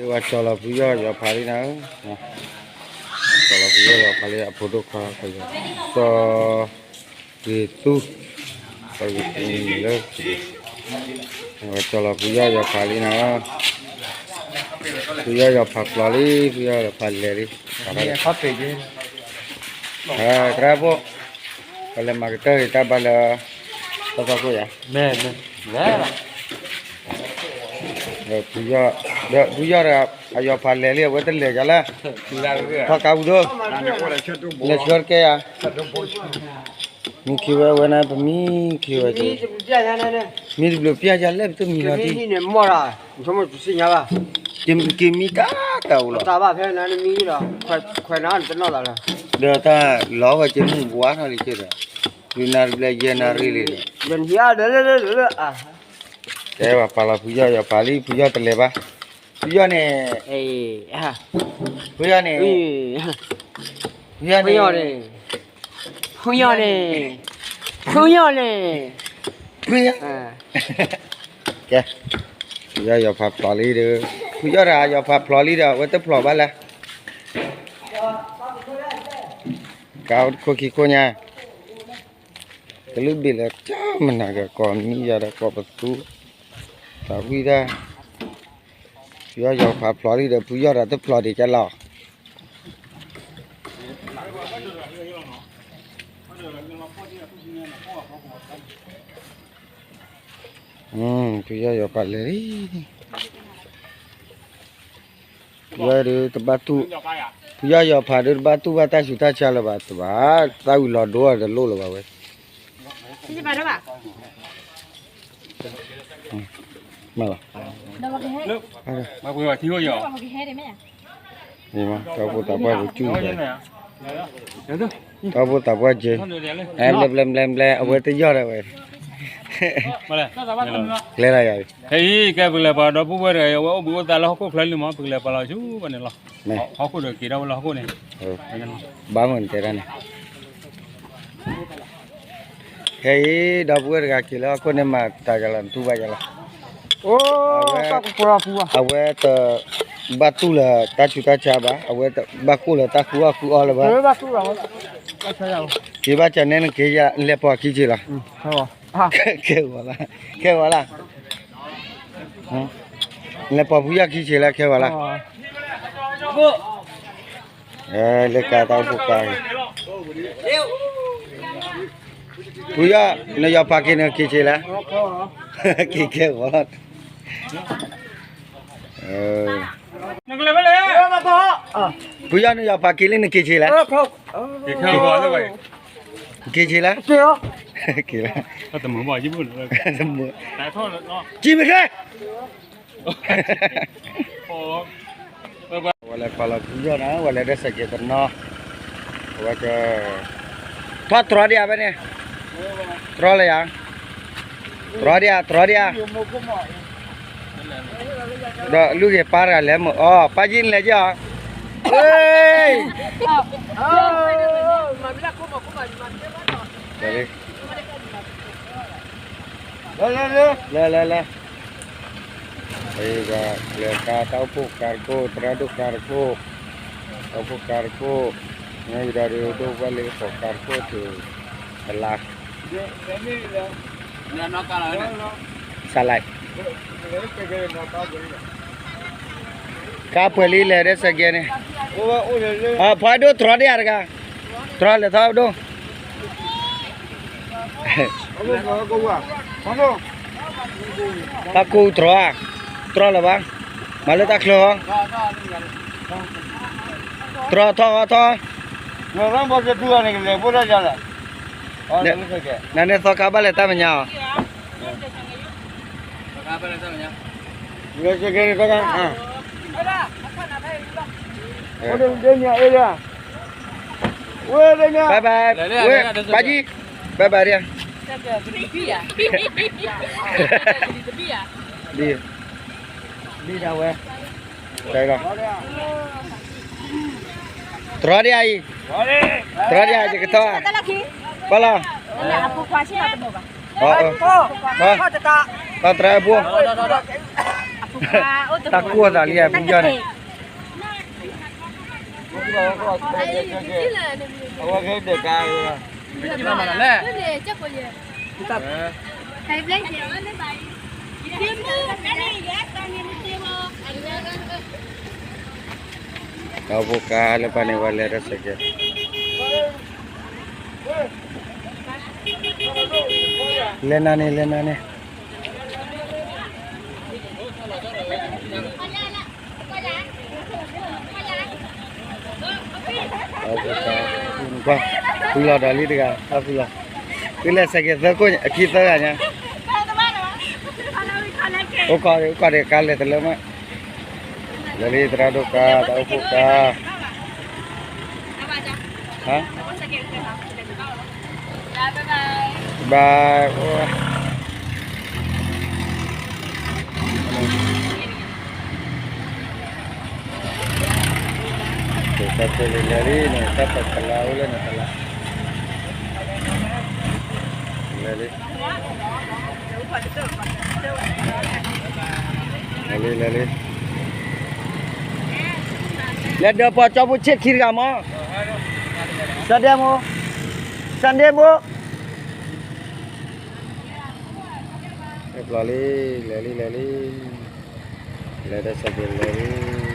ပှၤကၠီလီၤဖုယီၢ်ယီၤဖးလံနၤဧၢ, ကၠီလီၤဖုယီၢ်ယီၤဖးလံအဖိဒိၣ်ခွါ, စီၤဂ့ၤသူ, စီၤဂ့ၤသူမံၤလၢ, ပှၤကၠီလီၤဖုယီၢ်ယီၤဖးလံနၤဧၢ, ဖုယီၢ်ယီၤဖးဖျိးလံ, ဖုယီၢ်ယီၤဖးလဲၤလံ, သရၣ်ဖိ, ပလဲၤမၤကတၢၢ်တၢ်ဘါလၢ တၢ်ဖီခိၣ်ယၤ, ဖုယီၢ်, ဖုယီၢ်တဂၤ အယီၤဖးလဲၤလံ အဝဲတလဲၤယၤလၢ ထီၣ်ကါပူၤဒိၣ်, လဲၤဆှၢတကဲယၤ, မံခ့ဝဲဝဲန့ၣ် ပမံခ့ဝဲ, မံတဘျုးပျၢ်ယၤလဲၣ် ပတမံလီၤတံၢ်, က့ၤမံတၢ်တၢ်အိၣ်လီၤ, ဒီးတၢ်လီၤဝဲက့ၤမုၢ်ဘှါထီၣ်လံက့ၤဒီး, ဒုးနၢ်တဘျဲယဲၢ်နၢ်ရ့ၣ်လံဒီး, တဲဘၣ်ပာ်လီၤဖုယီၢ်ယီၤဖးလံ ဖုယီၢ်တလဲၤဘၣ်, ဖုယီၢ်န့ၣ်, ဖုယီၢ်န့ၣ်, ဖုယီၢ်န့ၣ်, ဖုယီၢ်န့ၣ်, ဖုယီၢ်န့ၣ်, ဖုယီၢ်, ကဲ, ဖုယီၢ်ယီၤဖးဖျိးလံဒီး, ဖုယီၢ်တဂၤယီၤဖးဖျိးလံဒီး အဝဲတဖျိးဘၣ်လဲၣ်, ကါအိၣ်တခိၣ်ခံခိၣ်ညါ, ကလုၢ်ဘ့ၣ်လၢတၢ်မနၤကကိးမံယၤဒီးကိးပသူ, တၢ်ဝံၣ်တၢ်, ဖုယီၢ်ယီၤဖးဖျိးလံဒီး ဖုယီၢ်တဂၤတဖျိးဒံးကဲလီၤ. ဖုယီၢ်ယီၤဖးလဲၤလံ, ဖုယီၢ်ဒုးတဘၣ်တူၢ်, ဖုယီၢ်ယီၤဖးဒုးတဘၣ်တူၢ်ဘၣ်တၢ်ဆူးတၢ်ဆါလၢၤဘၣ်, တဘၣ်သးဝံၤလီၤဒိတလိၣ်လၢၤဘၣ်ဝဲ မ့ၢ်လီၤ, တၢ်အိၣ်ဖှိၣ်သးပှၢ်ပူၤကၠူၣ်, တၢ်အိၣ်ဖှိၣ်သးပှၢ်ကၠူၣ်, တၢ်အိၣ်ဖှိၣ်သးပှၢ်ကၠူၣ်, ဘျဲဘျဲဘျဲဘျဲ အဝဲတယီၢ်ဒၣ်ဝဲ, ကျဲလၢယၤ, ခဲအံၤ ကဲပကလဲၤပှၤဒီပုၢ်ဝဲၢ်တဂၤ အဝဲအိၣ်ဘှံးအိၣ်သါလၢဟီၣ်ခိၣ်ချၢလံမး ပကလဲၤပှၤလီၤဆူဘၣ်န့ၣ်လီၤ, ဟီၣ်ခိၣ်ဒီးက့ၤထီၣ်ဝဲလၢဟီၣ်ခိၣ်န့ၣ်, ဘၣ်မုၢ်နတဲတၢ်န့ၣ် ခဲအံၤ ဒီပုၢ်ဝဲၢ်တဂၤက့ၤလၢဟီၣ်ခိၣ်န့ၣ် မၤတၢ်ယၤလီၤ နတူၢ်ဘၣ်ယၤလီၤ, အဝဲ, အဝဲတဘၣ်တူၢ်လၢၤတၢ်ဆူးတၢ်ဆါဘၣ်, အဝဲတဘၣ်ကိၢ်လၢၤတၢ်ဃုအီၣ်ဃုအီလၢၤဘၣ်, က့ၤဘၣ်ကန့ၣ်နက့ၤယၤ နလဲၤပိာ်ခံဆ့လီၤ, ခဲဂီၤလၢ, ခဲဂီၤလၢ, နလဲၤပိာ်ဖုယီၢ်ခံဆ့လၢခဲဂီၤလၢ လၢကါတၢ်အိၣ်ဖှိၣ်ကါ, ဖုယီၢ် နယီၤဖးက့ၤနက့ၤဆ့လဲၣ်, က့ၤခဲဂီၤလီၤ, ဖုယီၢ် နယီၤဖးက့ၤလံနက့ၤဆ့လဲၣ်, က့ၤဆ့လဲၣ်, က့ၤလၢ, က့ၤမ့ၢ်ဃဲ ဝဲလဲၤပာ်လီၤဖုယီၢ်နၤ ဝဲလဲၤဒၣ်စဲးကဲးတနီၤ, အဝဲက, ထီၣ်တြီဒံးဧါဖဲန့ၣ်, တြီလၢယၤ, တြီဒံးဧါ တြီဒံးဧါ, ဒီးလုၢ်ဂ့ၤပၢ်တဂၤလဲၤမုာ်အီၤ ပၢ်ယံၢ်နလဲၤက့ၤအီၤ, ဝ့ၢ် လဲၤလဲၤလဲၤ, လဲၤကါတၢ်အိၣ်ဖှိၣ်ကါတခိၣ် သရၣ်ဒိၣ်ကါတခိၣ်, တၢ်အိၣ်ဖှိၣ်ကါတခိၣ်, မ့ၢ်ဝံၤဒီးဒိၣ်ဝဲလၢဃိးကါတခိၣ်တုၤ, တလါ, စလၢ် ကါပှဲၤလံလဲၤဒၣ်စဲးကဲးန့ၣ်, ဖးဒိၣ်တြီဒံးဧါတဂၤ, တြီလဲၤထီၣ်ဒိၣ်, တၢ်ကိၢ်တြီဧါ, တြီလၢၤဘၣ်, မၤလၢတၢ်ချၢဟီ, တြီထီၣ်ထီၣ်, နန့ၣ်သီခါဘၣ်လဲၤတၢ်မဲာ်ညါအီၤ bye bye, ဝဲ ပၢ်ကံ, bye bye ဒံး, ဒံး, ဒံးဒၣ်ဝဲ, တြီဒံးအံၤ, တြီဒံးအံၤ ယကထီၣ်, ပၢ်လီၤ, တြီဖိ, တၢ်ကိၢ်သးလံဧါ ဖုကၠီန့ၣ်, တၢ်အိၣ်ဖှိၣ်ကါ လၢပှၤန့ၣ် ပှၤလဲၤတၢ်ဆဲးကဲး, လဲၤနၤန့ၣ် လဲၤနၤန့ၣ် ဖုလီၤဒီးလံတဂၤ, ဖုလီၤ, သုလဲၤဆဲးကဲးသၢကိၣ် အခံသၢဂၤညါ, အိၣ်ကီး အိၣ်ကီးဒီးကါလဲၤတလၢမး, လဲၤလံ သရၣ်ဒိၣ်ကါ တၢ်အိၣ်ဖှိၣ်ကါ, ဘၣ် တၢ်လဲၤလံန့ၣ် တၢ်ပကလါအိၣ်လၢန့ၣ်တလါ, လဲၤလံ, လဲၤလံ လဲၤလံ, လဲၤဒီးပှၤကၠီဖိဆ့ၣ်ခံတဂၤမး, Sunday မိၢ်, Sunday မိၢ်, လဲၤပျီလံ, လဲၤလံ လဲၤလံ, လဲၤဒီးဆဲးကဲးလဲၤလံ